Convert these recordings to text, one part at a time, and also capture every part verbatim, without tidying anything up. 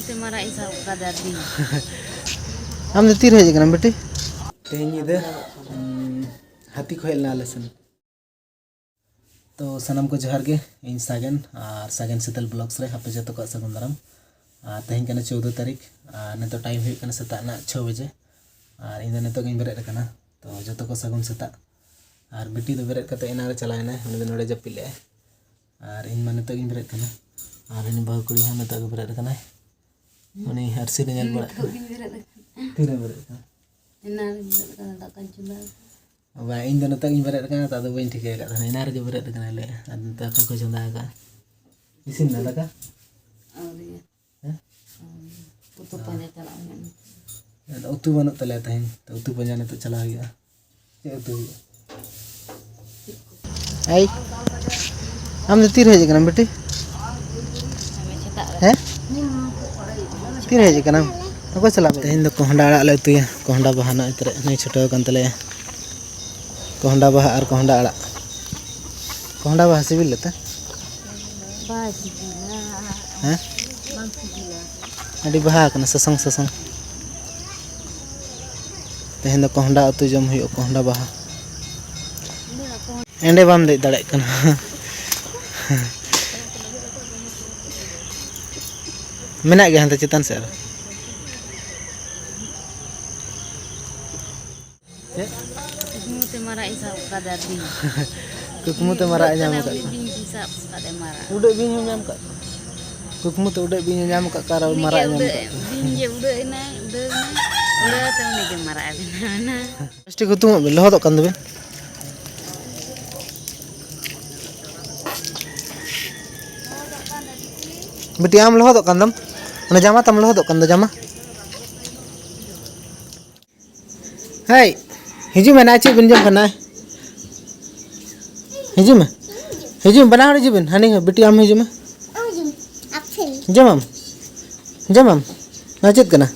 ᱛᱮ ᱢᱟᱨᱟᱜ ᱤᱧ ᱥᱟᱵ ᱠᱟᱫᱮᱭᱟ ᱵᱤᱧ᱾ ᱟᱢ ᱫᱚ ᱛᱤᱨᱮ ᱦᱮᱡ ᱟᱠᱟᱱᱟᱢ ᱵᱤᱴᱤ? ᱛᱮᱦᱮᱧ ᱧᱤᱫᱟᱹ ᱩᱸ, ᱦᱟᱹᱛᱤ ᱠᱚ ᱦᱮᱡ ᱞᱮᱱᱟ ᱟᱞᱮ ᱥᱮᱱ᱾ ᱛᱚ ᱥᱟᱱᱟᱢ ᱠᱚ ᱡᱚᱦᱟᱨ ᱜᱮ, ᱤᱧ ᱥᱟᱜᱮᱱ ᱟᱨ ᱥᱟᱜᱮᱱ ᱥᱤᱛᱟᱹᱞ ᱵᱞᱚᱜᱥ ᱨᱮ ᱟᱯᱮ ᱡᱚᱛᱚ ᱠᱚᱣᱟᱜ ᱥᱟᱹᱜᱩᱱ ᱫᱟᱨᱟᱢ᱾ ᱟᱨ ᱛᱮᱦᱮᱧ ᱠᱟᱱᱟ ᱪᱳᱫᱽᱫᱚ ᱛᱟᱹᱨᱤᱠᱷ ᱟᱨ ᱱᱤᱛᱚᱜ ᱴᱟᱭᱤᱢ ᱦᱩᱭᱩᱜ ᱠᱟᱱᱟ ᱥᱮᱛᱟᱜ ᱨᱮᱱᱟᱜ ᱪᱷᱚ ᱵᱟᱡᱮ᱾ ᱟᱨ ᱤᱧ ᱫᱚ ᱱᱤᱛᱚᱜ ᱜᱤᱧ ᱵᱮᱨᱮᱫ ᱟᱠᱟᱱᱟ᱾ ᱛᱚ ᱡᱚᱛᱚ ᱠᱚ ᱥᱟᱹᱜᱩᱱ ᱥᱮᱛᱟᱜ᱾ ᱟᱨ ᱵᱤᱴᱤ ᱫᱚ ᱵᱮᱨᱮᱫ ᱠᱟᱛᱮ ᱮᱱᱟᱝ ᱨᱮ ᱪᱟᱞᱟᱣ ᱮᱱᱟᱭ, ᱩᱱᱤ ᱫᱚ ᱱᱚᱰᱮ ᱡᱟᱹᱯᱤᱫ ᱞᱮᱫᱟᱭ᱾ ᱟᱨ ᱤᱧ ᱢᱟ ᱱᱤᱛᱚᱜ ᱜᱤᱧ ᱵᱮᱨᱮᱫ ᱠᱟᱱᱟ᱾ ᱟᱨ ᱩᱱᱤ ᱵᱟᱹᱦᱩ ᱠᱩᱲᱤ ᱦᱚᱸ ᱱᱤᱛᱚᱜ ᱜᱮ ᱵᱮᱨᱮᱫ ᱟᱠᱟᱱᱟᱭ᱾ ᱩᱱᱤ ᱟᱨᱥᱤ ᱨᱮ ᱧᱮᱞ ᱵᱟᱲᱟᱜ ᱱᱤᱛᱚᱜ ᱠᱟᱱᱟ᱾ ᱜᱤᱧ ᱵᱮᱨᱮᱫ ᱟᱠᱟᱱᱟ᱾ ᱛᱤᱨᱮᱢ ᱵᱮᱨᱮᱫ ᱠᱟᱱᱟ? ᱮᱱᱟᱝ ᱨᱤᱧ ᱵᱮᱨᱮᱫ ᱟᱠᱟᱱᱟ, ᱫᱟᱠᱟᱧ ᱪᱚᱸᱫᱟ ᱟᱠᱟᱫᱟ᱾ ᱵᱟᱝ, ᱤᱧ ᱫᱚ ᱱᱤᱛᱚᱜ ᱜᱤᱧ ᱵᱮᱨᱮᱫ ᱟᱠᱟᱱᱟ, ᱛᱚ ᱟᱫᱚ ᱵᱟᱹᱧ ᱴᱷᱤᱠᱟᱹ ᱟᱠᱟᱫ ᱛᱟᱦᱮᱱᱟ᱾ ᱮᱱᱟᱝ ᱨᱮᱜᱮ ᱵᱮᱨᱮᱫ ᱟᱠᱟᱱᱟᱭ ᱞᱟᱹᱭᱮᱫᱼᱟ᱾ ᱟᱨ ᱫᱟᱠᱟ ᱠᱚ ᱪᱚᱸᱫᱟ ᱟᱠᱟᱫᱼᱟ᱾ ᱤᱥᱤᱱ ᱱᱟ ᱫᱟᱠᱟ? ᱟᱹᱣᱨᱤᱭᱟ᱾ ᱦᱮᱸ? ᱟᱹᱣᱨᱤᱭᱟ᱾ ᱩᱛᱩ ᱯᱟᱸᱡᱟ ᱪᱟᱞᱟᱜ ᱦᱩᱭᱩᱜᱼᱟ᱾ ᱟᱫᱚ ᱩᱛᱩ ᱵᱟᱹᱱᱩᱜ ᱛᱟᱞᱮᱭᱟ ᱛᱮᱦᱮᱧ, ᱛᱚ ᱩᱛᱩ ᱯᱟᱸᱡᱟ ᱱᱤᱛᱚᱜ ᱪᱟᱞᱟᱣ ᱦᱩᱭᱩᱜᱼᱟ᱾ ᱪᱮᱫ ᱩᱛᱩ ᱦᱩᱭᱩᱜᱼᱟ? ᱟᱭ, ᱟᱢ ᱫᱚ ᱛᱤᱨᱮ ᱦᱮᱡ ᱟᱠᱟᱱᱟᱢ ᱵᱤᱴᱤ? ᱥᱮᱛᱟᱜ ᱨᱮ᱾ ᱦᱮᱸ? ᱛᱤᱨᱮ ᱦᱮᱡ ᱟᱠᱟᱱᱟᱢ? ᱚᱠᱚᱭ ᱥᱟᱞᱟᱜ ᱮᱢ ᱦᱮᱡ ᱛᱮᱦᱮᱧ ᱫᱚ ᱠᱚᱸᱦᱰᱟ ᱟᱲᱟᱜ ᱞᱮ ᱩᱛᱩᱭᱟ᱾ ᱠᱚᱸᱦᱰᱟ ᱵᱟᱦᱟ ᱱᱚᱜᱼᱚᱭ ᱛᱟᱨᱟ ᱱᱤᱭᱟᱹ ᱪᱷᱩᱴᱟᱹᱣ ᱟᱠᱟᱱ ᱛᱟᱞᱮᱭᱟ᱾ ᱠᱚᱸᱦᱰᱟ ᱵᱟᱦᱟ ᱟᱨ ᱠᱚᱸᱦᱰᱟ ᱟᱲᱟᱜ᱾ ᱠᱚᱸᱦᱰᱟ ᱵᱟᱦᱟ ᱥᱤᱵᱤᱞ ᱞᱮᱛᱮ? ᱵᱟᱭ ᱥᱤᱵᱤᱞᱟ᱾ ᱦᱮᱸ? ᱵᱟᱝ ᱥᱤᱵᱤᱞᱟ᱾ ᱟᱹᱰᱤ ᱵᱟᱦᱟ ᱠᱟᱱᱟ, ᱥᱟᱥᱟᱝ ᱥᱟᱥᱟᱝ᱾ ᱛᱮᱦᱮᱧ ᱫᱚ ᱠᱚᱸᱦᱰᱟ ᱩᱛᱩ ᱡᱚᱢ ᱦᱩᱭᱩᱜᱼᱟ, ᱠᱚᱸᱦᱰᱟ ᱵᱟᱦᱟ᱾ ᱮᱸᱰᱮ ᱵᱟᱢ ᱫᱮᱡ ᱫᱟᱲᱮᱭᱟᱜ ᱠᱟᱱᱟ᱾ ᱢᱮᱱᱟᱜ ᱜᱮᱭᱟ ᱦᱟᱱᱛᱮ ᱪᱮᱛᱟᱱ ᱥᱮᱫ ᱨᱮ᱾ ᱪᱮᱫ? ᱠᱩᱠᱢᱩ ᱛᱮ ᱢᱟᱨᱟᱜ ᱤᱧ ᱥᱟᱵ ᱠᱟᱫᱟ ᱵᱤᱧ᱾ ᱠᱩᱠᱢᱩ ᱛᱮ ᱢᱟᱨᱟᱜ ᱮ ᱧᱟᱢ ᱟᱠᱟᱫ ᱩᱱᱤ ᱠᱚᱣᱟ᱾ ᱵᱤᱧ ᱤᱧ ᱥᱟᱵ ᱠᱟᱫᱮ ᱢᱟᱨᱟᱜ᱾ ᱩᱰᱟᱹᱜ ᱵᱤᱧ ᱦᱚᱸ ᱧᱟᱢ ᱟᱠᱟᱫ ᱠᱚᱣᱟ᱾ ᱠᱩᱠᱢᱩ ᱛᱮ ᱩᱰᱟᱹᱜ ᱵᱤᱧ ᱮ ᱧᱟᱢ ᱟᱠᱟᱫ ᱠᱚᱣᱟ ᱟᱨ ᱩᱱᱤ ᱢᱟᱨᱟᱜ ᱜᱮ ᱮ ᱧᱟᱢ ᱩᱰᱟᱹᱜ, ᱟᱠᱟᱫ ᱠᱚᱣᱟ᱾ ᱵᱤᱧ ᱜᱮ ᱩᱰᱟᱹᱜ ᱮᱱᱟᱭ, ᱩᱰᱟᱹᱣ ᱮᱱᱟᱭ, ᱩᱰᱟᱹᱣ ᱛᱮ ᱩᱱᱤ ᱜᱮ ᱢᱟᱨᱟᱜ ᱮ ᱵᱮᱱᱟᱣ ᱮᱱᱟ᱾ ᱯᱞᱟᱥᱴᱤᱠ ᱦᱩᱛᱩᱢᱚᱜ ᱵᱤᱱ, ᱞᱚᱦᱚᱫᱚᱜ ᱠᱟᱱ ᱫᱚᱵᱤᱱ᱾ ᱵᱤᱴᱤ, ᱟᱢ ᱞᱚᱦᱚᱫᱚᱜ ᱠᱟᱱ ᱫᱚᱢ, ᱚᱱᱟ ᱡᱟᱢᱟ ᱛᱟᱢ ᱞᱚᱦᱚᱫᱚᱜ ᱠᱟᱱ ᱫᱚ, ᱡᱟᱢᱟ᱾ ᱦᱮᱭ, ᱦᱤᱡᱩᱜ ᱢᱮ, ᱱᱟ ᱪᱮᱫ ᱵᱤᱱ ᱡᱚᱢ ᱠᱟᱱᱟ? ᱦᱤᱡᱩᱜ ᱢᱮ, ᱦᱤᱡᱩᱜ ᱢᱮ, ᱵᱟᱱᱟ ᱦᱚᱲ ᱦᱤᱡᱩᱜ ᱵᱤᱱ᱾ ᱦᱟᱹᱱᱤ ᱦᱚᱸ, ᱵᱤᱴᱤ, ᱟᱢ ᱦᱤᱡᱩᱜ ᱢᱮ᱾ ᱟᱯᱮᱞ᱾ ᱡᱚᱢᱟᱢ? ᱡᱚᱢᱟᱢ? ᱱᱚᱣᱟ ᱪᱮᱫ ᱠᱟᱱᱟ?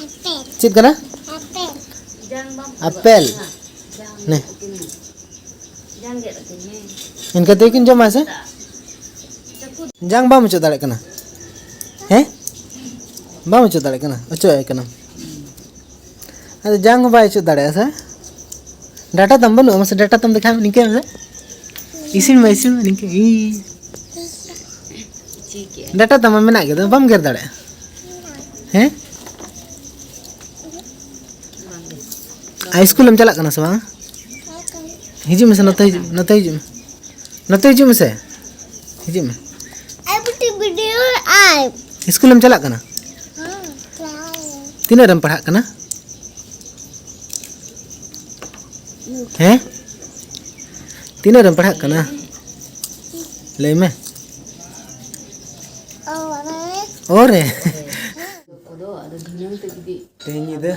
ᱟᱯᱮᱞ᱾ ᱪᱮᱫ ᱠᱟᱱᱟ? ᱟᱯᱮᱞ᱾ ᱟᱯᱮᱞ᱾ ᱱᱮ᱾ ᱤᱱᱠᱟᱹ ᱛᱮᱜᱮ ᱠᱤᱱ ᱡᱚᱢᱟ ᱥᱮ? ᱡᱟᱝ ᱵᱟᱢ ᱚᱪᱚᱜ ᱫᱟᱲᱮᱭᱟᱜ ᱠᱟᱱᱟ? ᱦᱮᱸ? ᱵᱟᱢ ᱚᱪᱚᱜ ᱫᱟᱲᱮᱭᱟᱜ ᱠᱟᱱᱟ? ᱚᱪᱚᱜ ᱟᱭ ᱠᱟᱱᱟᱢ᱾ ᱟᱫᱚ ᱡᱟᱝ ᱦᱚᱸ ᱵᱟᱭ ᱚᱪᱚᱜ ᱫᱟᱲᱮᱭᱟᱜᱼᱟ ᱥᱮ? ᱰᱟᱴᱟ ᱛᱟᱢ ᱵᱟᱹᱱᱩᱜᱼᱟ? ᱢᱟᱥᱮ ᱰᱟᱴᱟ ᱛᱟᱢ ᱫᱮᱠᱷᱟᱣ ᱢᱮ, ᱱᱤᱝᱠᱟᱹ ᱢᱮᱥᱮ᱾ ᱤᱥᱤᱱ ᱢᱮ, ᱤᱥᱤᱱ ᱢᱮ, ᱱᱤᱝᱠᱟᱹ᱾ ᱤ᱾ ᱰᱟᱴᱟ ᱛᱟᱢ ᱢᱟ ᱢᱮᱱᱟᱜ ᱜᱮ, ᱟᱫᱚ ᱵᱟᱢ ᱜᱮᱨ ᱫᱟᱲᱮᱭᱟᱜᱼᱟ᱾ ᱦᱮᱸ? ᱟᱨ ᱤᱥᱠᱩᱞᱮᱢ ᱪᱟᱞᱟᱜ ᱠᱟᱱᱟ ᱥᱮ ᱵᱟᱝ? ᱦᱤᱡᱩᱜ ᱢᱮᱥᱮ, ᱱᱚᱛᱮ ᱦᱤᱡᱩᱜ ᱢᱮ, ᱱᱚᱛᱮ ᱦᱤᱡᱩᱜ ᱢᱮ᱾ ᱱᱚᱛᱮ ᱦᱤᱡᱩᱜ ᱢᱮᱥᱮ᱾ ᱦᱤᱡᱩᱜ ᱢᱮ᱾ ᱟᱭ ᱵᱩᱴᱤ ᱵᱷᱤᱰᱤᱭᱳ ᱟᱭ᱾ ᱤᱥᱠᱩᱞᱮᱢ ᱪᱟᱞᱟᱜ ᱠᱟᱱᱟ? ᱦᱮᱸ, ᱪᱟᱞᱟᱜ ᱟᱹᱧ᱾ ᱛᱤᱱᱟᱹᱜ ᱨᱮᱢ ᱯᱟᱲᱦᱟᱜ ᱠᱟᱱᱟ? ᱦᱮᱸ? ᱛᱤᱱᱟᱹᱜ ᱨᱮᱢ ᱯᱟᱲᱦᱟᱜ ᱠᱟᱱᱟ? ᱞᱟᱹᱭ ᱢᱮ᱾ ᱚ ᱨᱮ᱾ ᱚ ᱨᱮ᱾ ᱛᱮᱦᱮᱧ ᱧᱤᱫᱟᱹ,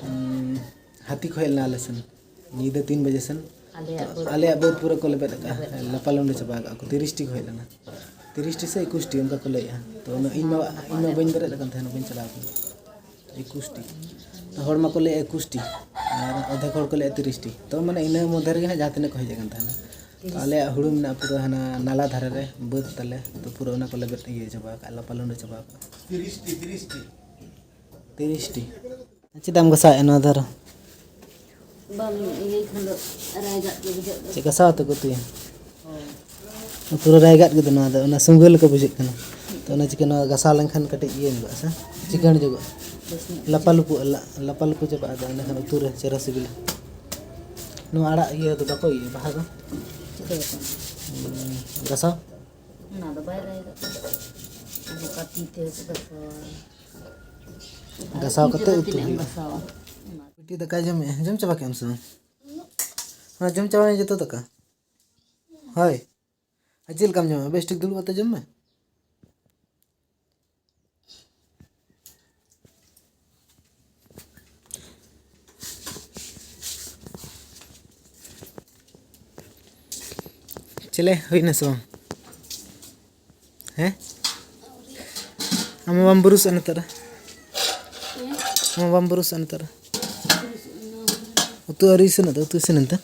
ᱩᱸ, ᱦᱟᱹᱛᱤ ᱠᱚ ᱦᱮᱡ ᱞᱮᱱᱟ ᱟᱞᱮ ᱥᱮᱱ᱾ ᱧᱤᱫᱟᱹ ᱛᱤᱱ ᱵᱟᱡᱮ ᱥᱮᱱ᱾ ᱟᱞᱮᱭᱟᱜ ᱵᱟᱹᱫᱽ ᱟᱞᱮᱭᱟᱜ ᱵᱟᱹᱫᱽ ᱯᱩᱨᱟᱹ ᱠᱚ ᱞᱮᱵᱮᱫ ᱟᱠᱟᱫᱼᱟ᱾ ᱞᱟᱯᱟ ᱞᱩᱸᱰᱟᱹ ᱪᱟᱵᱟ ᱟᱠᱟᱫᱼᱟ ᱠᱚ᱾ ᱛᱤᱨᱤᱥ ᱴᱤ ᱠᱚ ᱦᱮᱡ ᱞᱮᱱᱟ᱾ ᱛᱤᱨᱤᱥ ᱴᱤ ᱥᱮ ᱮᱠᱩᱥ ᱴᱤ ᱚᱱᱠᱟ ᱠᱚ ᱞᱟᱹᱭᱮᱫᱼᱟ᱾ ᱛᱚ ᱚᱱᱟ ᱤᱧ ᱢᱟ, ᱤᱧ ᱢᱟ ᱵᱟᱹᱧ ᱵᱮᱨᱮᱫ ᱟᱠᱟᱱ ᱛᱟᱦᱮᱱᱟ, ᱵᱟᱹᱧ ᱪᱟᱞᱟᱣ ᱟᱠᱟᱱᱟ᱾ ᱮᱠᱩᱥ ᱴᱤ᱾ ᱛᱚ ᱦᱚᱲ ᱢᱟᱠᱚ ᱞᱟᱹᱭᱮᱫᱼᱟ ᱮᱠᱩᱥ ᱴᱤ᱾ ᱟᱨ ᱚᱫᱷᱮᱠ ᱦᱚᱲ ᱠᱚ ᱞᱟᱹᱭᱮᱫᱼᱟ ᱛᱤᱨᱤᱥ ᱴᱤ᱾ ᱛᱚ ᱢᱟᱱᱮ ᱤᱱᱟᱹ ᱢᱚᱫᱽᱫᱷᱮ ᱨᱮᱜᱮ ᱦᱟᱸᱜ ᱡᱟᱦᱟᱸ ᱛᱤᱱᱟᱹᱜ ᱠᱚ ᱦᱮᱡ ᱟᱠᱟᱱ ᱛᱟᱦᱮᱱᱟ᱾ ᱛᱚ ᱟᱞᱮᱭᱟᱜ ᱦᱩᱲᱩ ᱢᱮᱱᱟᱜᱼᱟ ᱯᱩᱨᱟᱹ ᱦᱟᱱᱟ ᱱᱟᱞᱟ ᱫᱷᱟᱨᱮ ᱨᱮ ᱵᱟᱹᱫᱽ ᱛᱟᱞᱮ᱾ ᱛᱚ ᱯᱩᱨᱟᱹ ᱚᱱᱟ ᱠᱚ ᱞᱮᱵᱮᱫ ᱤᱭᱟᱹ ᱪᱟᱵᱟ ᱟᱠᱟᱫᱼᱟ, ᱞᱟᱯᱟ ᱞᱩᱸᱰᱟᱹ ᱪᱟᱵᱟ ᱟᱠᱟᱫᱼᱟ᱾ ᱛᱤᱨᱤᱥ ᱴᱤ, ᱛᱤᱨᱤᱥ ᱴᱤ᱾ ᱛᱤᱨᱤᱥ ᱴᱤ᱾ ᱪᱮᱫᱟᱜ ᱮᱢ ᱜᱷᱟᱥᱟᱣᱮᱫᱼᱟ ᱱᱚᱣᱟ ᱫᱷᱟᱨᱮ? ᱵᱟᱢ ᱤᱭᱟᱹᱭ ᱠᱷᱟᱱ ᱫᱚ ᱨᱟᱭᱜᱟᱫ ᱜᱮ ᱵᱩᱡᱷᱟᱹᱜ ᱫᱚ᱾ ᱪᱮᱫ ᱜᱷᱟᱥᱟᱣ ᱟᱛᱮ ᱠᱚ ᱩᱛᱩᱭᱟ? ᱦᱳᱭ᱾ ᱯᱩᱨᱟᱹ ᱨᱟᱭᱜᱟᱫ ᱜᱮ ᱫᱚ ᱱᱚᱣᱟ ᱫᱚ, ᱚᱱᱟ ᱥᱩᱸᱜᱟᱹ ᱞᱮᱠᱟ ᱵᱩᱡᱷᱟᱹᱜ ᱠᱟᱱᱟ᱾ ᱛᱚ ᱚᱱᱟ ᱪᱤᱠᱟᱹ ᱱᱚᱣᱟ ᱜᱷᱟᱥᱟᱣ ᱞᱮᱱᱠᱷᱟᱱ ᱠᱟᱹᱴᱤᱡ ᱤᱭᱟᱹ ᱧᱚᱜᱚᱜᱼᱟ ᱥᱮ, ᱪᱤᱠᱟᱹᱬ ᱧᱚᱜᱚᱜᱼᱟ᱾ ᱵᱮᱥ ᱧᱚᱜ ᱞᱟᱯᱟ ᱞᱩᱯᱩᱜᱼᱟ, ᱞᱟ-, ᱞᱟᱯᱟ ᱞᱩᱯᱩ ᱪᱟᱵᱟᱜᱼᱟ, ᱟᱫᱚ ᱮᱸᱰᱮᱠᱷᱟᱱ ᱩᱛᱩ ᱨᱮ ᱪᱮᱦᱨᱟ ᱥᱤᱵᱤᱞᱟ᱾ ᱱᱚᱣᱟ ᱟᱲᱟᱜ ᱤᱭᱟᱹ ᱫᱚ ᱵᱟᱠᱚ ᱤᱭᱟᱹ, ᱵᱟᱦᱟ ᱫᱚ? ᱪᱤᱠᱟᱹ ᱞᱮᱠᱟ? ᱦᱩᱸ, ᱜᱷᱟᱥᱟᱣ? ᱚᱱᱟ ᱫᱚ ᱵᱟᱭ ᱨᱟᱭᱜᱟᱫ᱾ ᱱᱚᱝᱠᱟ ᱛᱤ ᱛᱮ ᱜᱷᱟᱥᱟᱣᱟ᱾ ᱜᱷᱟᱥᱟᱣ ᱛᱤ ᱠᱟᱛᱮ ᱛᱮᱫᱚ ᱩᱛᱩ ᱛᱤᱱᱟᱹᱜ ᱮᱢ ᱦᱩᱭᱩᱜᱼᱟ᱾ ᱜᱷᱟᱥᱟᱣᱟ? ᱚᱱᱟ ᱵᱤᱴᱤ ᱫᱟᱠᱟᱭ ᱡᱚᱢᱮᱜᱼᱟ, ᱡᱚᱢ ᱪᱟᱵᱟ ᱠᱮᱜ ᱟᱢ ᱥᱮ ᱵᱟᱝ? ᱦᱮᱸ, ᱡᱚᱢ ᱪᱟᱵᱟᱭ ᱢᱮ ᱡᱚᱛᱚ ᱫᱟᱠᱟ᱾ ᱦᱳᱭ᱾ ᱟᱨ ᱪᱮᱫ ᱞᱮᱠᱟᱢ ᱡᱚᱢᱟ? ᱵᱮᱥ ᱴᱷᱤᱠ ᱫᱩᱲᱩᱵ ᱠᱟᱛᱮ ᱡᱚᱢ ᱢᱮ᱾ ᱪᱮᱞᱮ ᱦᱩᱭᱱᱟ ᱥᱮ ᱵᱟᱝ? ᱦᱮᱸ? ᱟᱢ ᱢᱟ ᱵᱟᱢ ᱵᱩᱨᱩᱥᱚᱜᱼᱟ ᱱᱮᱛᱟᱨ᱾ ᱟᱢ ᱢᱟ ᱵᱟᱢ ᱵᱩᱨᱩᱥᱚᱜᱼᱟ ᱱᱮᱛᱟᱨ᱾ ᱩᱛᱩ ᱟᱹᱣᱨᱤ ᱤᱥᱤᱱᱚᱜ ᱫᱚ, ᱩᱛᱩ ᱤᱥᱤᱱ ᱮᱱᱛᱮ?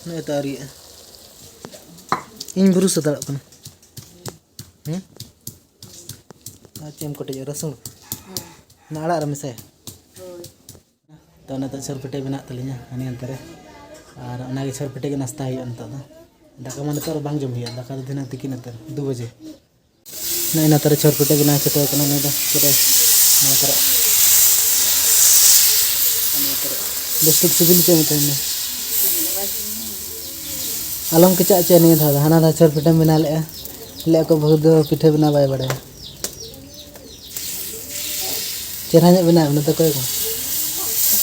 ᱱᱚᱜᱼᱚᱭ ᱛᱚ ᱟᱹᱣᱨᱤᱭᱟᱜᱼᱟ᱾ ᱤᱧ ᱵᱩᱨᱩᱥ ᱦᱟᱛᱟᱲᱚᱜ ᱠᱟᱱᱟ᱾ ᱦᱮᱸ? ᱟᱨ ᱪᱮᱫ ᱮᱢ ᱠᱚᱴᱮᱡᱚᱜᱼᱟ? ᱨᱟᱹᱥᱩᱱ? ᱚᱱᱟ ᱟᱲᱟᱜ ᱨᱮ ᱢᱮᱥᱟᱭᱟ᱾ ᱛᱚ ᱱᱤᱛᱚᱜ ᱪᱷᱚᱨ ᱯᱤᱴᱷᱟᱹ ᱵᱮᱱᱟᱜ ᱛᱟᱹᱞᱤᱧᱟ ᱦᱟᱹᱱᱤ ᱦᱟᱱᱛᱮ ᱨᱮ, ᱟᱨ ᱚᱱᱟᱜᱮ ᱪᱷᱚᱨ ᱯᱤᱴᱷᱟᱹ ᱜᱮ ᱱᱟᱥᱛᱟ ᱦᱩᱭᱩᱜᱼᱟ ᱱᱤᱛᱚᱜ ᱫᱚ᱾ ᱫᱟᱠᱟ ᱢᱟ ᱱᱤᱛᱚᱜ ᱨᱮ ᱵᱟᱝ ᱡᱚᱢ ᱦᱩᱭᱩᱜᱼᱟ, ᱫᱟᱠᱟ ᱫᱚ ᱫᱷᱤᱱᱟᱹᱝ ᱛᱤᱠᱤᱱ ᱩᱛᱟᱹᱨ ᱫᱩ ᱵᱟᱡᱮ᱾ ᱱᱚᱜᱼᱚᱭ ᱱᱚᱛᱮ ᱨᱮ ᱪᱷᱚᱨ ᱯᱤᱴᱷᱟᱹ ᱵᱮᱱᱟᱣ ᱪᱷᱩᱴᱟᱹᱣ ᱠᱟᱱᱟ ᱱᱩᱭ ᱫᱚ᱾ ᱪᱮᱫ ᱮ, ᱱᱚᱣᱟ ᱠᱚᱨᱮ, ᱱᱚᱣᱟ ᱠᱚᱨᱮ ᱵᱮᱥ ᱴᱷᱤᱠ ᱥᱤᱵᱤᱞ ᱦᱚᱪᱚᱭ ᱢᱮ ᱛᱮᱦᱮᱧ ᱫᱚ᱾ ᱟᱞᱚᱢ ᱠᱮᱪᱟᱜ ᱦᱚᱪᱚᱭᱟ ᱱᱤᱭᱟᱹ ᱫᱷᱟᱣ ᱫᱚ᱾ ᱦᱟᱱᱟ ᱫᱷᱟᱣ ᱪᱷᱚᱨ ᱯᱤᱴᱷᱟᱹᱢ ᱵᱮᱱᱟᱣ ᱞᱮᱫᱼᱟ, ᱞᱟᱹᱭᱮᱫ ᱠᱚ ᱵᱟᱹᱦᱩ ᱫᱚ ᱯᱤᱴᱷᱟᱹ ᱵᱮᱱᱟᱣ ᱵᱟᱭ ᱵᱟᱲᱟᱭᱟ᱾ ᱪᱮᱦᱨᱟ ᱧᱚᱜ ᱵᱮᱱᱟᱣ ᱢᱮ, ᱱᱚᱛᱮ ᱠᱚᱭᱚᱜ ᱢᱮ᱾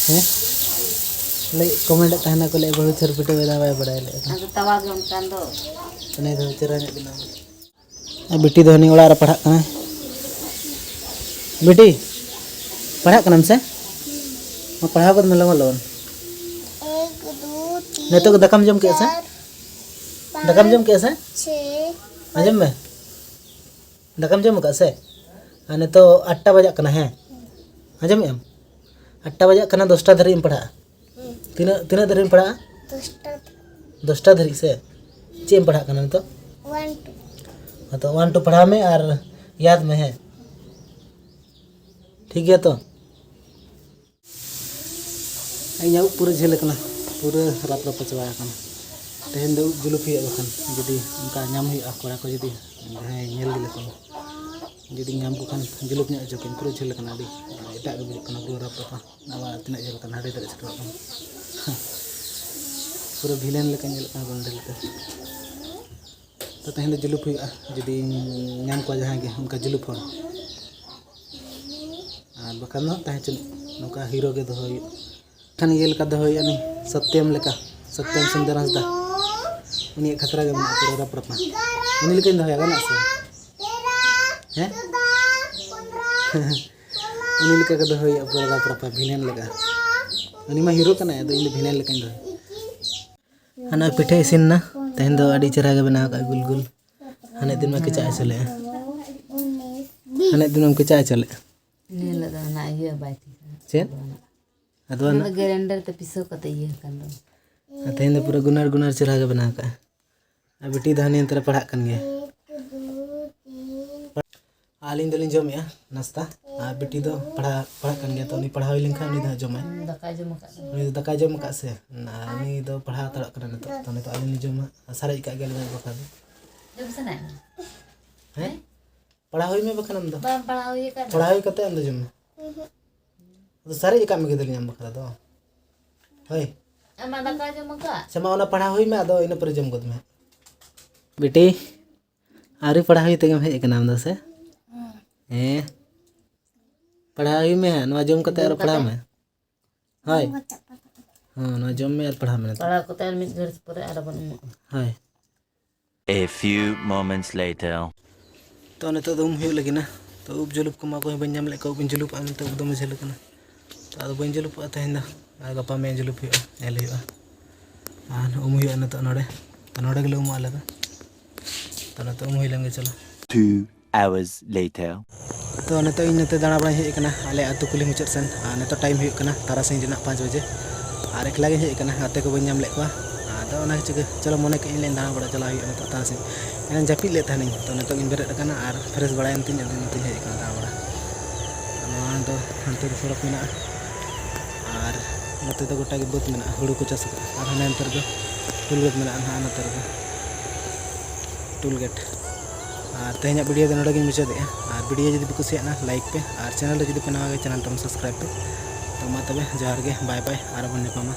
ᱦᱮᱸ? ᱞᱟᱹᱭ, ᱠᱚᱢᱮᱱᱴ ᱮᱫ ᱛᱟᱦᱮᱱᱟ ᱠᱚ, ᱞᱟᱹᱭ, "ᱵᱟᱹᱦᱩ ᱪᱷᱚᱨ ᱯᱤᱴᱷᱟᱹ ᱵᱮᱱᱟᱣ ᱵᱟᱭ ᱵᱟᱲᱟᱭᱟ", ᱞᱟᱹᱭ ᱠᱚ᱾ ᱟᱫᱚ ᱛᱟᱣᱟ ᱜᱮ ᱚᱱᱠᱟᱱ ᱫᱚ᱾ ᱤᱱᱟᱹ ᱫᱚ ᱪᱮᱦᱨᱟ ᱧᱚᱜ ᱵᱮᱱᱟᱣ ᱢᱮ᱾ ᱟᱨ ᱵᱤᱴᱤ ᱫᱚ ᱦᱟᱹᱱᱤ ᱚᱲᱟᱜ ᱨᱮ ᱯᱟᱲᱦᱟᱜ ᱠᱟᱱᱟᱭ᱾ ᱵᱤᱴᱤ, ᱯᱟᱲᱦᱟᱜ ᱠᱟᱱᱟᱢ ᱥᱮ? ᱢᱟ, ᱯᱟᱲᱦᱟᱣ ᱠᱚᱫᱚ ᱢᱮ ᱞᱚᱜᱚᱱ ᱞᱚᱜᱚᱱ᱾ ᱱᱤᱛᱚᱜ ᱜᱮ ᱫᱟᱠᱟᱢ ᱡᱚᱢ ᱠᱮᱜᱼᱟ ᱥᱮ? ᱫᱟᱠᱟᱢ ᱡᱚᱢ ᱠᱮᱜᱼᱟ ᱥᱮ? ᱟᱸᱡᱚᱢ ᱢᱮ᱾ ᱫᱟᱠᱟᱢ ᱡᱚᱢ ᱟᱠᱟᱫ ᱥᱮ? ᱟᱨ ᱱᱤᱛᱚᱜ ᱟᱴᱴᱟ ᱵᱟᱡᱟᱜ ᱠᱟᱱᱟ, ᱦᱮᱸ? ᱟᱸᱡᱚᱢᱮᱜ ᱟᱢ? ᱟᱴᱴᱟ ᱵᱟᱡᱟᱜ ᱠᱟᱱᱟ, ᱫᱚᱥᱴᱟ ᱫᱷᱟᱹᱨᱤᱡ ᱮᱢ ᱯᱟᱲᱦᱟᱜᱼᱟ᱾ ᱛᱤᱱᱟᱹᱜ, ᱛᱤᱱᱟᱹᱜ ᱫᱷᱟᱹᱨᱤᱡ ᱮᱢ ᱯᱟᱲᱦᱟᱜᱼᱟ? ᱫᱚᱥᱴᱟ᱾ ᱫᱚᱥᱴᱟ ᱫᱷᱟᱹᱨᱤᱡ ᱥᱮ? ᱪᱮᱫ ᱮᱢ ᱯᱟᱲᱦᱟᱜ ᱠᱟᱱᱟ ᱱᱤᱛᱚᱜ? One two. ᱦᱮᱸ ᱛᱚ, ᱚᱣᱟᱱ ᱴᱩ ᱯᱟᱲᱦᱟᱣ ᱢᱮ ᱟᱨ ᱭᱟᱫ ᱢᱮ, ᱦᱮᱸ? ᱴᱷᱤᱠ ᱜᱮᱭᱟ ᱛᱚ? ᱤᱧᱟᱹᱜ ᱩᱵ ᱯᱩᱨᱟᱹ ᱡᱷᱟᱹᱞ ᱟᱠᱟᱱᱟ, ᱯᱩᱨᱟᱹ ᱨᱟᱯ ᱨᱟᱯᱟ ᱪᱟᱵᱟ ᱟᱠᱟᱱᱟ᱾ ᱛᱮᱦᱮᱧ ᱫᱚ ᱩᱵ ᱡᱩᱞᱩᱯ ᱦᱩᱭᱩᱜᱼᱟ, ᱵᱟᱠᱷᱟᱱ ᱡᱩᱫᱤ ᱚᱱᱠᱟ ᱧᱟᱢ ᱦᱩᱭᱩᱜᱼᱟ, ᱠᱚᱲᱟ ᱠᱚ ᱡᱩᱫᱤ ᱡᱟᱦᱟᱸᱭ ᱧᱮᱞ ᱜᱮᱞᱮ ᱠᱚ, ᱡᱩᱫᱤ ᱧᱟᱢ ᱠᱚ ᱠᱷᱟᱱ ᱡᱩᱞᱩᱯ ᱧᱚᱜ ᱦᱚᱪᱚ ᱠᱤᱱ᱾ ᱯᱩᱨᱟᱹ ᱡᱷᱟᱹᱞ ᱟᱠᱟᱱᱟ, ᱟᱹᱰᱤ ᱮᱴᱟᱜ ᱜᱮ ᱵᱩᱡᱷᱟᱹᱜ ᱠᱟᱱᱟ, ᱯᱩᱨᱟᱹ ᱨᱟᱯ ᱨᱟᱯᱟ᱾ ᱟᱵᱟᱨ ᱛᱤᱱᱟᱹᱜ ᱡᱷᱟᱹᱞ ᱠᱟᱱᱟ, ᱦᱟᱸᱰᱮ ᱫᱷᱟᱹᱨᱤᱡ ᱥᱮᱴᱮᱨᱚᱜ ᱠᱟᱱᱟ᱾ ᱯᱩᱨᱟᱹ ᱵᱷᱤᱞᱮᱱ ᱞᱮᱠᱟ ᱧᱮᱞᱚᱜ ᱠᱟᱱᱟ ᱜᱚᱱᱰᱮ ᱞᱮᱠᱟ᱾ ᱛᱚ ᱛᱮᱦᱮᱧ ᱫᱚ ᱡᱩᱞᱩᱯ ᱦᱩᱭᱩᱜᱼᱟ, ᱡᱩᱫᱤᱧ ᱧᱟᱢ ᱠᱚᱣᱟ ᱡᱟᱦᱟᱸᱭ ᱜᱮ ᱚᱱᱠᱟ ᱡᱩᱞᱩᱯ ᱦᱚᱲ᱾ ᱟᱨ ᱵᱟᱠᱷᱟᱱ ᱫᱚ ᱛᱟᱦᱮᱸ ᱦᱚᱪᱚᱱᱤᱡ, ᱱᱚᱝᱠᱟ ᱦᱤᱨᱳ ᱜᱮ ᱫᱚᱦᱚ ᱦᱩᱭᱩᱜᱼᱟ᱾ ᱠᱷᱟᱱ ᱤᱭᱟᱹ ᱞᱮᱠᱟ ᱫᱚᱦᱚ ᱦᱩᱭᱩᱜᱼᱟ, ᱩᱱᱤ ᱥᱚᱛᱭᱚᱢ ᱞᱮᱠᱟ, ᱥᱚᱛᱭᱚᱢ ᱥᱩᱱᱫᱚᱨ ᱦᱟᱸᱥᱫᱟ᱾ ᱩᱱᱤᱭᱟᱜ ᱠᱷᱟᱛᱨᱟ ᱜᱮ ᱢᱮᱱᱟᱜᱼᱟ, ᱯᱩᱨᱟᱹ ᱨᱟᱯ ᱨᱟᱯᱟ᱾ ᱩᱱᱤ ᱞᱮᱠᱟᱧ ᱫᱚᱦᱚᱭᱟ, ᱜᱟᱱᱚᱜᱼᱟ ᱥᱮ? ᱦᱮᱸ? ᱩᱱᱤ ᱞᱮᱠᱟ ᱜᱮ ᱫᱚᱦᱚ ᱦᱩᱭᱩᱜᱼᱟ, ᱯᱩᱨᱟᱹ ᱨᱟᱯ ᱨᱟᱯᱟ, ᱵᱷᱤᱞᱮᱱ ᱞᱮᱠᱟ᱾ ᱩᱱᱤ ᱢᱟ ᱦᱤᱨᱳ ᱠᱟᱱᱟᱭ, ᱟᱫᱚ ᱤᱧ ᱫᱚ ᱵᱷᱤᱞᱮᱱ ᱞᱮᱠᱟᱧ ᱫᱚᱦᱚᱭᱟ᱾ ᱦᱟᱱᱟ ᱯᱤᱴᱷᱟᱹ ᱤᱥᱤᱱ ᱮᱱᱟ᱾ ᱛᱮᱦᱮᱧ ᱫᱚ ᱟᱹᱰᱤ ᱪᱮᱦᱨᱟ ᱜᱮ ᱵᱮᱱᱟᱣ ᱟᱠᱟᱫ, ᱜᱩᱞ ᱜᱩᱞ᱾ ᱦᱟᱱᱮ ᱫᱤᱱ ᱢᱟ ᱠᱮᱪᱟᱜ ᱦᱚᱪᱚ ᱞᱮᱫᱼᱟ᱾ ᱦᱟᱱᱮ ᱫᱤᱱ ᱢᱟ ᱠᱮᱪᱟᱜ ᱦᱚᱪᱚ ᱞᱮᱫᱼᱟ᱾ ᱤᱱᱟᱹ ᱦᱤᱞᱳᱜ ᱫᱚ ᱚᱱᱟ ᱤᱭᱟᱹ ᱵᱟᱭ ᱴᱷᱤᱠᱟ᱾ ᱪᱮᱫ? ᱟᱫᱚ ᱚᱱᱟ ᱚᱱᱟ ᱫᱚ ᱜᱨᱟᱭᱱᱰᱟᱨ ᱛᱮ ᱯᱤᱥᱟᱹᱣ ᱠᱟᱛᱮ ᱤᱭᱟᱹ ᱟᱠᱟᱱ ᱫᱚ᱾ ᱟᱨ ᱛᱮᱦᱮᱧ ᱫᱚ ᱯᱩᱨᱟᱹ ᱜᱩᱱᱟᱹᱨ ᱜᱩᱱᱟᱹᱨ ᱪᱮᱦᱨᱟ ᱜᱮ ᱵᱮᱱᱟᱣ ᱠᱟᱜᱼᱟ᱾ ᱟᱨ ᱵᱤᱴᱤ ᱫᱚ ᱦᱟᱱᱮ ᱚᱱᱛᱮ ᱨᱮ ᱯᱟᱲᱦᱟᱜ ᱠᱟᱱ ᱜᱮᱭᱟ᱾ ᱟᱹᱞᱤᱧ ᱫᱚᱞᱤᱧ ᱡᱚᱢᱮᱜᱼᱟ ᱱᱟᱥᱛᱟ, ᱟᱨ ᱵᱤᱴᱤ ᱫᱚ ᱯᱟᱲᱦᱟᱣ, ᱯᱟᱲᱦᱟᱜ ᱠᱟᱱ ᱜᱮᱭᱟ, ᱛᱚ ᱩᱱᱤ ᱯᱟᱲᱦᱟᱣ ᱦᱩᱭ ᱞᱮᱱᱠᱷᱟᱱ ᱩᱱᱤ ᱫᱚ ᱦᱟᱸᱜ ᱡᱚᱢᱟᱭ᱾ ᱦᱩᱸ, ᱫᱟᱠᱟᱭ ᱡᱚᱢ ᱟᱠᱟᱫ ᱫᱚ᱾ ᱩᱱᱤ ᱫᱚ ᱫᱟᱠᱟᱭ ᱡᱚᱢ ᱟᱠᱟᱫ ᱥᱮ, ᱟᱨ ᱩᱱᱤ ᱫᱚ ᱯᱟᱲᱦᱟᱣ ᱦᱟᱛᱟᱲᱚᱜ ᱠᱟᱱᱟ ᱱᱤᱛᱚᱜ, ᱛᱚ ᱱᱤᱛᱚᱜ ᱟᱹᱞᱤᱧ ᱞᱤᱧ ᱡᱚᱢᱟ, ᱟᱨ ᱥᱟᱨᱮᱡ ᱟᱠᱟᱫ ᱜᱮᱭᱟᱞᱤᱧ ᱟᱡ ᱵᱟᱠᱷᱨᱟ ᱫᱚ᱾ ᱡᱚᱢ ᱥᱟᱱᱟᱭᱮᱫ ᱢᱮᱭᱟ? ᱦᱮᱸ? ᱦᱮᱸ? ᱯᱟᱲᱦᱟᱣ ᱦᱩᱭ ᱢᱮ ᱵᱟᱠᱷᱟᱱ ᱟᱢ ᱫᱚ᱾ ᱵᱟᱢ ᱯᱟᱲᱦᱟᱣ ᱦᱩᱭ ᱟᱠᱟᱱ? ᱯᱟᱲᱦᱟᱣ ᱦᱩᱭ ᱠᱟᱛᱮ ᱟᱢ ᱫᱚ ᱡᱚᱢ ᱢᱮ᱾ ᱟᱫᱚ ᱥᱟᱨᱮᱡ ᱟᱠᱟᱫ ᱢᱮ ᱜᱤᱫᱟᱹᱨᱤᱧ ᱟᱢ ᱵᱟᱠᱷᱨᱟ ᱫᱚ᱾ ᱦᱳᱭ᱾ ᱟᱢ ᱢᱟ ᱫᱟᱠᱟ ᱡᱚᱢ ᱟᱠᱟᱫ᱾ ᱥᱮ ᱢᱟ ᱚᱱᱟ ᱯᱟᱲᱦᱟᱣ ᱦᱩᱭ ᱢᱮ, ᱟᱫᱚ ᱤᱱᱟᱹ ᱯᱚᱨᱮ ᱡᱚᱢ ᱜᱚᱫ ᱢᱮ᱾ ᱵᱤᱴᱤ, ᱟᱹᱣᱨᱤ ᱯᱟᱲᱦᱟᱣ ᱦᱩᱭ ᱛᱮᱜᱮᱢ ᱦᱮᱡ ᱟᱠᱟᱱᱟ ᱟᱢ ᱫᱚ ᱥᱮ? ᱦᱮᱸ᱾ ᱯᱟᱲᱦᱟᱣ ᱦᱩᱭ ᱢᱮ ᱦᱟᱸᱜ, ᱱᱚᱣᱟ ᱡᱚᱢ ᱠᱟᱛᱮ ᱟᱨᱚ ᱡᱚᱢ ᱯᱟᱲᱦᱟᱣ ᱠᱟᱛᱮ? ᱢᱮ᱾ ᱦᱳᱭ᱾ ᱦᱚᱸ, ᱱᱚᱣᱟ ᱡᱚᱢ ᱢᱮ ᱟᱨ ᱯᱟᱲᱦᱟᱣ ᱢᱮ ᱱᱤᱛᱚᱜ᱾ ᱯᱟᱲᱦᱟᱣ ᱠᱟᱛᱮ ᱟᱨ ᱢᱤᱫ ᱜᱷᱟᱹᱲᱤᱡ ᱯᱚᱨᱮ ᱟᱨᱚ ᱵᱚᱱ ᱩᱢᱩᱜᱼᱟ᱾ ᱦᱳᱭ᱾ A few moments later. ᱛᱚ, ᱱᱤᱛᱚᱜ ᱫᱚ ᱩᱢ ᱦᱩᱭᱩᱜ ᱞᱟᱹᱜᱤᱫ ᱱᱟ᱾ ᱛᱚ, ᱩᱵ ᱡᱩᱞᱩᱯ ᱠᱚᱢᱟ ᱚᱠᱚᱭ ᱦᱚᱸ ᱵᱟᱹᱧ ᱧᱟᱢ ᱞᱮᱫ ᱠᱚᱣᱟ, ᱩᱵ ᱤᱧ ᱡᱩᱞᱩᱯᱟᱜᱼᱟ ᱢᱮᱱᱛᱮ ᱩᱵ ᱫᱚᱢᱮ ᱡᱷᱟᱹᱞ ᱟᱠᱟᱱᱟ᱾ ᱛᱚ, ᱟᱫᱚ ᱵᱟᱹᱧ ᱡᱩᱞᱩᱯᱟᱜᱼᱟ ᱛᱮᱦᱮᱧ ᱫᱚ᱾ ᱟᱨ ᱜᱟᱯᱟ ᱢᱮᱭᱟᱝ ᱡᱩᱞᱩᱯ ᱦᱩᱭᱩᱜᱼᱟ, ᱧᱮᱞ ᱦᱩᱭᱩᱜᱼᱟ᱾ ᱟᱨ ᱩᱢ ᱦᱩᱭᱩᱜᱼᱟ ᱱᱤᱛᱚᱜ ᱱᱚᱰᱮ᱾ ᱛᱚ, ᱱᱚᱰᱮ ᱜᱮᱞᱮ ᱩᱢᱩᱜᱼᱟ ᱟᱞᱮ ᱫᱚ᱾ ᱛᱚ, ᱱᱤᱛᱚᱜ ᱩᱢ ᱦᱩᱭ ᱞᱮᱱ ᱜᱮ, ᱪᱚᱞᱚ᱾ Two hours later. ᱛᱚ, ᱱᱤᱛᱚᱜ ᱤᱧ ᱱᱚᱛᱮ ᱫᱟᱬᱟ ᱵᱟᱲᱟᱧ ᱦᱮᱡ ᱟᱠᱟᱱᱟ ᱟᱞᱮ ᱟᱹᱛᱩ ᱠᱩᱞᱦᱤ ᱢᱩᱪᱟᱹᱫ ᱥᱮᱱ᱾ ᱟᱨ ᱱᱤᱛᱚᱜ time ᱦᱩᱭᱩᱜ ᱠᱟᱱᱟ ᱛᱟᱨᱟᱥᱤᱧ ᱨᱮᱱᱟᱜ ᱯᱟᱸᱪ ᱵᱟᱡᱮ᱾ ᱟᱨ ᱮᱠᱞᱟ ᱜᱤᱧ ᱦᱮᱡ ᱟᱠᱟᱱᱟ, ᱜᱟᱛᱮ ᱠᱚ ᱵᱟᱹᱧ ᱧᱟᱢ ᱞᱮᱫ ᱠᱚᱣᱟ᱾ ᱟᱫᱚ ᱚᱱᱟ ᱪᱤᱠᱟᱹ, ᱪᱚᱞᱚ, ᱢᱚᱱᱮ ᱠᱮᱫ ᱤᱧ ᱞᱟᱹᱭ ᱤᱧ ᱫᱟᱬᱟ ᱵᱟᱲᱟ ᱪᱟᱞᱟᱣ ᱦᱩᱭᱩᱜᱼᱟ ᱱᱤᱛᱚᱜ ᱛᱟᱨᱟᱥᱤᱧ᱾ ᱮᱱᱟᱝ ᱡᱟᱹᱯᱤᱫ ᱞᱮᱫ ᱛᱟᱦᱮᱱᱤᱧ, ᱛᱚ ᱱᱤᱛᱚᱜ ᱤᱧ ᱵᱮᱨᱮᱫ ᱟᱠᱟᱱᱟ ᱟᱨ fresh ᱵᱟᱲᱟᱭᱮᱱ ᱛᱤᱧ, ᱟᱫᱚ ᱱᱚᱛᱮᱧ ᱦᱮᱡ ᱟᱠᱟᱱᱟ ᱫᱟᱬᱟ ᱵᱟᱲᱟ᱾ ᱱᱚᱣᱟ ᱫᱚ ᱦᱟᱱᱛᱮ ᱨᱮ ᱥᱚᱲᱚᱠ ᱢᱮᱱᱟᱜᱼᱟ᱾ ᱟᱨ ᱱᱚᱛᱮ ᱫᱚ ᱜᱚᱴᱟ ᱜᱮ ᱵᱟᱹᱫᱽ ᱢᱮᱱᱟᱜᱼᱟ, ᱦᱩᱲᱩ ᱠᱚ ᱪᱟᱥ ᱟᱠᱟᱫᱼᱟ᱾ ᱟᱨ ᱦᱟᱱᱮ ᱚᱱᱛᱮ ᱨᱮᱫᱚ toll gate ᱢᱮᱱᱟᱜᱼᱟ, ᱱᱟᱦᱟᱜ ᱱᱚᱛᱮ ᱨᱮᱫᱚ toll gate᱾ ᱟᱨ ᱛᱮᱦᱮᱧᱟᱜ video ᱫᱚ ᱱᱚᱰᱮ ᱜᱤᱧ ᱢᱩᱪᱟᱹᱫᱮᱜᱼᱟ᱾ ᱟᱨ video ᱡᱩᱫᱤ ᱯᱮ ᱠᱩᱥᱤᱭᱟᱜᱼᱟ, like ᱯᱮ, ᱟᱨ channel ᱨᱮ ᱡᱩᱫᱤ ᱯᱮ ᱱᱟᱣᱟ ᱜᱮᱭᱟ, channel ᱛᱟᱵᱚᱱ subscribe ᱯᱮ᱾ ᱛᱚ ᱢᱟ ᱛᱚᱵᱮ, ᱡᱚᱦᱟᱨ ᱜᱮ, bye bye, ᱟᱨ ᱵᱚᱱ ᱧᱟᱯᱟᱢᱟ᱾